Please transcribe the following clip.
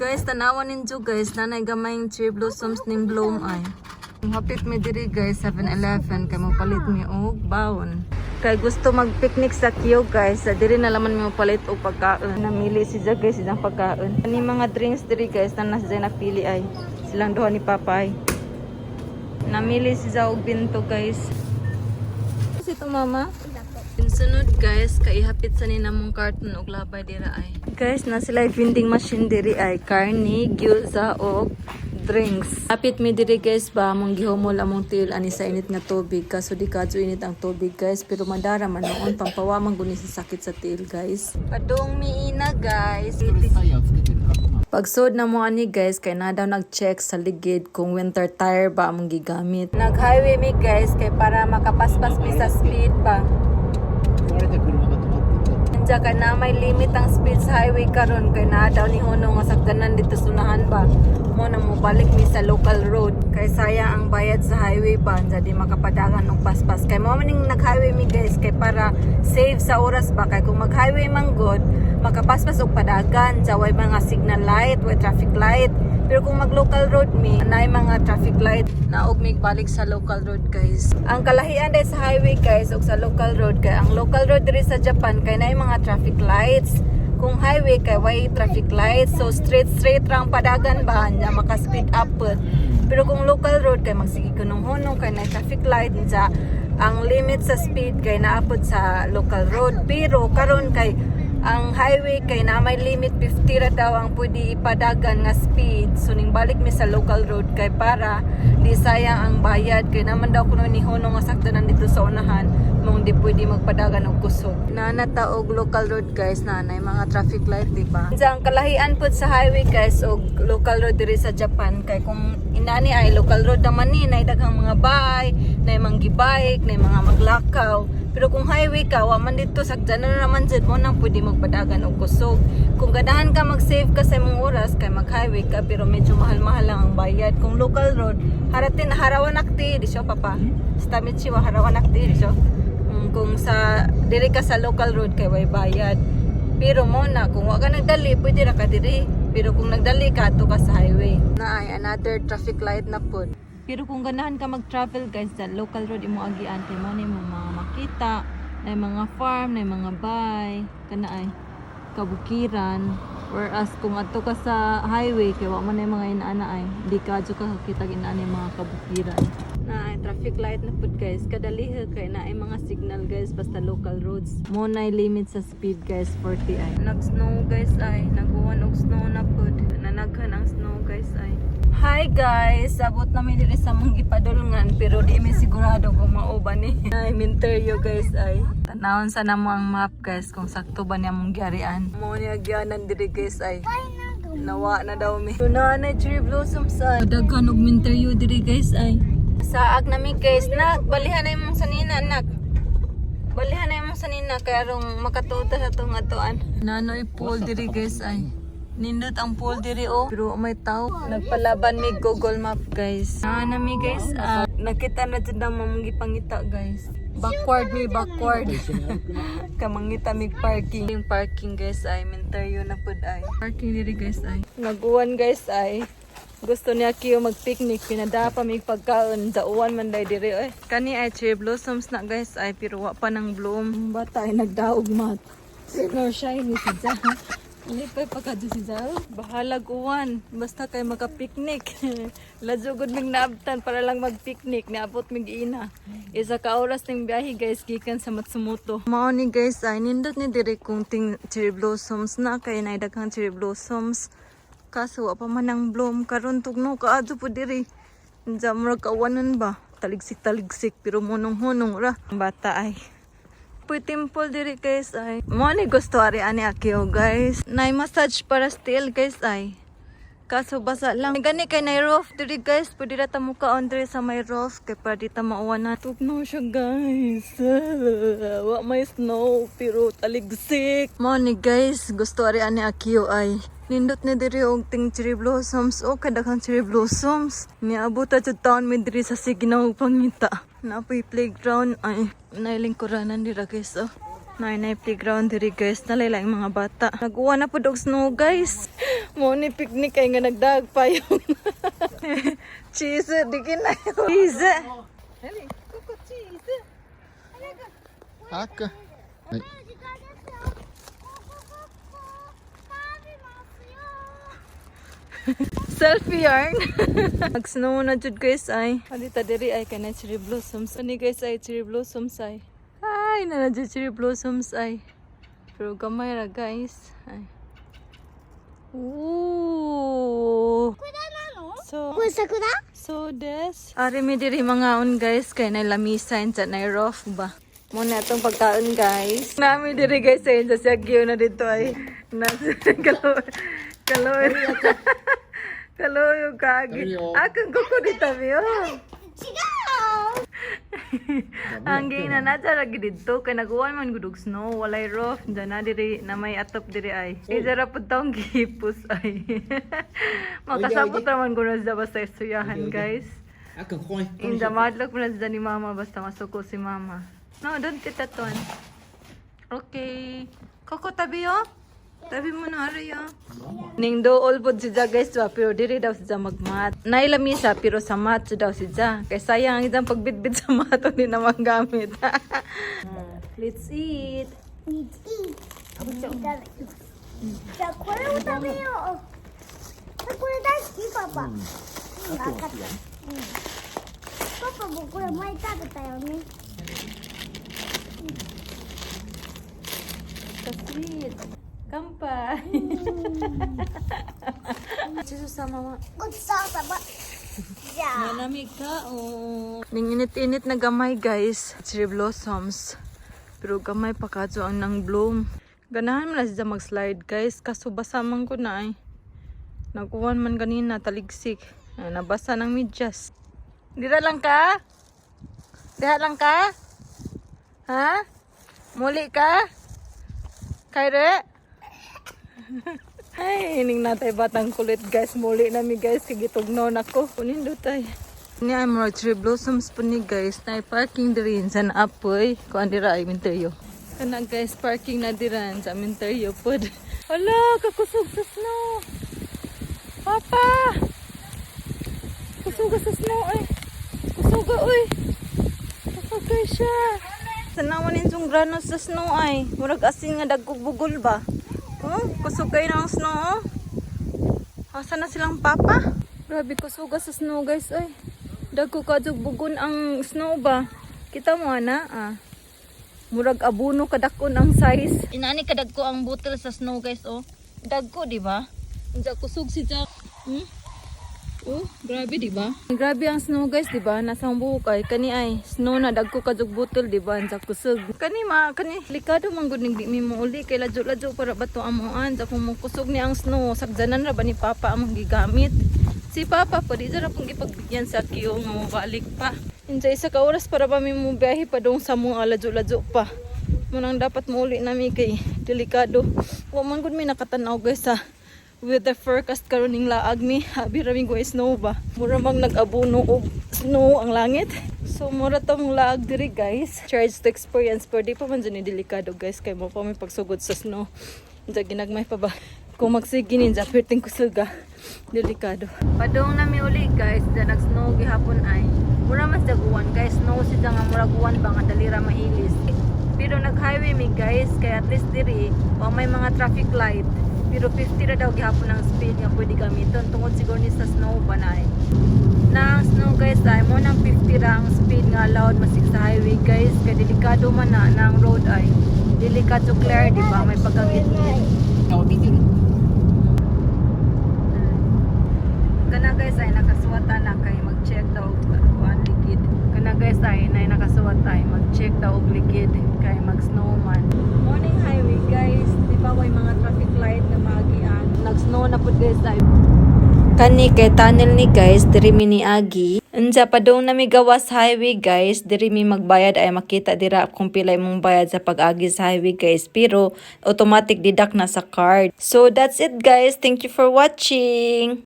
Guys, tanawan ninyo, guys, nanay gamayng cherry blossoms ning bloom ay. Hapit mi diri, guys, 7-Eleven kay mo palit mi og baon. Kay gusto mag-picnic sa Kyo, guys, sa diri na laman mi palit og pagkaon. Namili si Ja, guys, silang pagkaon. Ani mga drinks diri, guys, na nasa siya napili ay. Silang duha ni Papa ay. Namili si Ja og bento, guys. Kasi ito, mama. Sunod, guys, kay ihapit sa nina mong carton og labay dira ay. Guys, na sila vending machine diri ay karne, gyoza og drinks. Hapit mi diri, guys, ba among gihumol among tiil ani sa init nga tubig, kaso di kadyo init ang tubig, guys, pero madara man noon pampawa man guni sa sakit sa tiil, guys. Padung miina, guys. タイヤをつけてるか Pagsud na mo ani, guys, kay na daw nag-check sa ligid kung winter tire ba among gigamit. Nag-highway mi, guys, kay para makapaspas mi sa speed ba. 壊れた車が止まってる Diya kay na may limit ang speed sa highway karon kay naa daw ni Huno nga sakdanan dito sunahan ba. Mo na mo balik mi sa local road kay sayang ang bayad sa highway ba, jadi makapadagan og paspas. Kay mo man ning nag-highway mi, guys, kay para save sa oras ba, kay kung mag-highway man gud makapaspas og padagan, sa way mga signal light, way traffic light. Pero kung mag local road mi, naay mga traffic light. Naog mig balik sa local road, guys. Ang kalahian day sa highway, guys, ug sa local road kay ang local road diri sa Japan kay naay mga traffic lights. Kung highway kay way traffic lights, so straight straight ra ang padagan ba nya maka speed up pud. Pero kung local road kay magsige kunong-hunong kay naay traffic light nya ang limit sa speed kay naapod sa local road. Pero karon kay ang highway kay na may limit, 50 ra daw ang pwede ipadagan nga speed. So ning balik mi sa local road kay para di sayang ang bayad kay naman daw kuno ni Hono nga sakdanan dito sa unahan mong di pwede magpadagan og kusog. Nana ta og local road, guys, nanay mga traffic light, di ba? Sa ang kalahian pud sa highway, guys, og local road diri sa Japan kay kung inani ay local road naman ni nay daghang mga bay, nay manggibike, nay mga maglakaw. Pero kung highway ka, wa man dito sakdanan na naman jud mo nang pwede magpadagan og kusog. Kung ganahan ka mag-save ka sa imong oras kay mag-highway ka, pero medyo mahal-mahal lang ang bayad. Kung local road, haratin harawan akti di siya papa. 下道は払わなくていいでしょ. Kung sa diri ka sa local road kay way bayad. Pero mo na kung wa ka nagdali, pwede ra ka diri. Pero kung nagdali ka, adto ka sa highway. Na ay another traffic light na pud. Pero kung ganahan ka mag-travel, guys, sa local road imo agian kay mo ni mo mga makita na mga farm, na mga bay, kana ay kabukiran. Whereas kung adto ka sa highway kay wa man na yung mga inaana ay di ka adyo ka kakita inaana yung mga kabukiran. Na ay traffic light na pud, guys. Kadaliha kay na ay mga signal, guys, basta local roads. Mo na limit sa speed, guys, 40 ay. Nag-snow, guys, ay naguwan og snow na pud. Nanaghan ang snow, guys, ay. Hi guys, abot namin diri sa mong gipadulngan pero di mi sigurado kung mao ba ni. Ay minteryo, guys, ay. Tanawon sa namo ang map, guys, kung sakto ba niya mong gyarian. Mo niya gyanan diri, guys, ay. Nawa na daw mi. Na na cherry blossoms ay. Daghan og minteryo diri, guys, ay. Saag nami, guys, nak, balihan na imong sanina, nak. Balihan na imong sanina kay arong makatuo ta sa tong atuan. Nanoy pool diri, guys, ay. Nindot ang pool diri oh. Pero may tao. Nagpalaban mi Google Map, guys. Ah, nami, guys. Ah, nakita na jud na mamong gipangita, guys. Backward mi, backward. Kamangita mig parking. Yung parking, guys, ay minteryo na pud ay. Parking diri, guys, ay. Naguwan, guys, ay. Gusto niya kiyo mag-picnic, pinada pa mig pagkaon, sa uwan man day diri oy. Kani ay cherry blossoms na, guys, ay pero wa pa nang bloom. Ang bata ay nagdaog mat. Sino shiny si Ja. Lipay pa ka si Ja. Bahalag uwan, basta kay maka-picnic. Ladyo gud mig naabtan para lang mag-picnic, niabot mig ina. Isa ka oras ning biyahe, guys, gikan sa Matsumoto. Mao ni, guys, ay nindot ni diri kung ting cherry blossoms na kay nay daghang cherry blossoms. Kaso wa pa man ang bloom karon tugno kaadto po diri. Diyan murag kawanan ba? Taligsik taligsik pero munong-hunong ra. Ang bata ay. Puy temple diri, guys, ay. Mo ni gusto ari ani Akio, guys. Nay massage para still, guys, ay. Kaso basa lang. Gani kay nay roof diri, guys. Pwede ra ta mukaon diri sa may roof kay para di ta mauwanan. Tugno siya, guys. Wa may snow pero taligsik. Mo ni, guys, gusto ari ani Akio ay. Nindot ni diri og ting cherry blossoms o kadaghang cherry blossoms. Niabot ta sa town mi diri sa Siginaw pangita. Napoy playground ay nailingkuranan dira, guys, oh. Nay nay playground diri, guys. Nalay lang mga bata. Naguwa na pud og snow, guys. Mo ni picnic ay nga nagdag payong. Cheese, dikin na. Cheese. Kuko cheese. あっくんはい。時間ですよ。ここここ食べますよ。 Selfie yarn. Nag-snow na jud, guys, ay. Alita diri ay kanay cherry blossoms. Ani, guys, ay cherry blossoms ay. Ay, na na jud cherry blossoms ay. Pero gamay ra, guys. Ay. Ooh. So, これ桜 so des. Ari mi diri mangaon, guys, kay nay lamisa and sa nay rough ba. Muna atong pagkaon, guys. Nami diri, guys, ay sa Siagyo na dito ay. Na kalo kalo kalo yung kagi. Akang kuko dito oh. 違う。 Ang gina na dyan lagi dito kay naguwan man gud og snow, walay roof dyan na diri na may atop diri ay. Ijara pud tong gihipos ay. Makasabot ra man gud sa basta suyahan, guys. あっくんここに。 Inda madlok mo na dyan ni mama basta masuko si mama. No, don't get that one. Okay. Coco, tabi oh. Tabi mo na aray oh. Ning dool pod si Ja, guys, ba, pero diri daw si Ja magmat. Nailamisa pero sa mat daw si Ja. Kay sayang ang isang pagbitbit sa mat hindi na magamit. Let's eat. いい。いただきます。じゃあこれを食べよう。これ大好きパパ。うん、分かった。うん。パパもこれ前食べたよね。 Ka-sweet. Kampai. Jesus sa mama. ごちそうさま。じゃあ。 Malamig ka, oh. Ning init-init na gamay, guys. Cherry blossoms. Pero gamay pa kadto ang nang bloom. Ganahan man na siya mag-slide, guys. Kaso basa man ko na ay. Nagkuhan man ganina, taligsik. Ay, nabasa ng medyas. Dira lang ka? Diha lang ka? Ha? Muli ka? Kayre? Ay, ining natay batang kulit, guys. Muli na mi, guys. Kagitugnaw na ko. Kunin do tay. Ni ay mga cherry blossoms po ni, guys. Na parking diri sa naapoy. Kuan dira ay minteryo. Kana, guys, parking na diran sa minteryo pod. Hala, kakusog sa snow. Papa! Kusuga sa snow ay. Kusuga oy. Kapagay siya. Tanawan ninyong grano sa snow ay. Murag asin nga dagkog bugol ba? Oh, kusog kayo ng snow oh. Asa na silang papa? Grabe kusuga sa snow, guys, ay. Dagko kadtog bugon ang snow ba? Kita mo ana ah. Murag abuno kadakon ang size. Inani kadagko ang butil sa snow, guys, oh. Dagko di ba? Unsa kusog si Jack. Oh, grabe di ba? Grabe ang snow, guys, di ba? Nasa ang buhok ay kani ay snow na dagko kadtog butil di ba? Unsa kusog. Kani ma kani likado man gud ning di mi mo uli kay ladyo-ladyo para bato amoan sa kung kusog ni ang snow sagdanan ra ba ni papa among gigamit. Si papa pa di ra pong gipagbigyan sa kiyo nga mobalik pa. Unsa isa ka oras para ba mi mo biyahe pa dong sa mong ladyo-ladyo pa. Munang dapat muuli nami kay delikado. Wa man gud mi nakatan-aw, guys, sa weather forecast karon ning laag mi. Habi ra mi go snow ba. Mura mang nag-abuno og snow ang langit. So mura tong laag diri, guys. Charge to experience pero di pa man dyan ni delikado, guys, kay mo pa may pagsugod sa snow. Unsa ginagmay pa ba? Kung magsige ninja perting kusuga. Delikado. Padong nami uli, guys, da nag-snow gihapon ay. Mura mas daguan, guys, snow siya nga murag uwan ba nga dali ra mailis. Pero nag-highway mi, guys, kaya at least diri wa may mga traffic light. Pero 50 ra daw gihapon ang speed nga pwede gamiton tungod siguro ni sa snow ba na ay. Na ang snow, guys, ay mo nang 50 ra ang speed nga allowed masig sa highway, guys, kay delikado man na na ang road ay. Delikado clear di ba may pagkangit-ngit. 顔見てる Kana, guys, ay nakasuwata na kay mag-check daw og kuan ligid. Kana, guys, ay nay nakasuwata ay mag-check daw og ligid kay mag-snowman. Morning highway, guys, di ba way mga traffic light nga maagian. Nag-snow na pud, guys, ay. Kani kay tunnel ni, guys, diri mi niagi. Unsa padung nami gawas highway, guys, diri mi magbayad ay makita dira kung pila imong bayad sa pag-agi sa highway, guys, pero automatic deduct na sa card. So that's it, guys. Thank you for watching.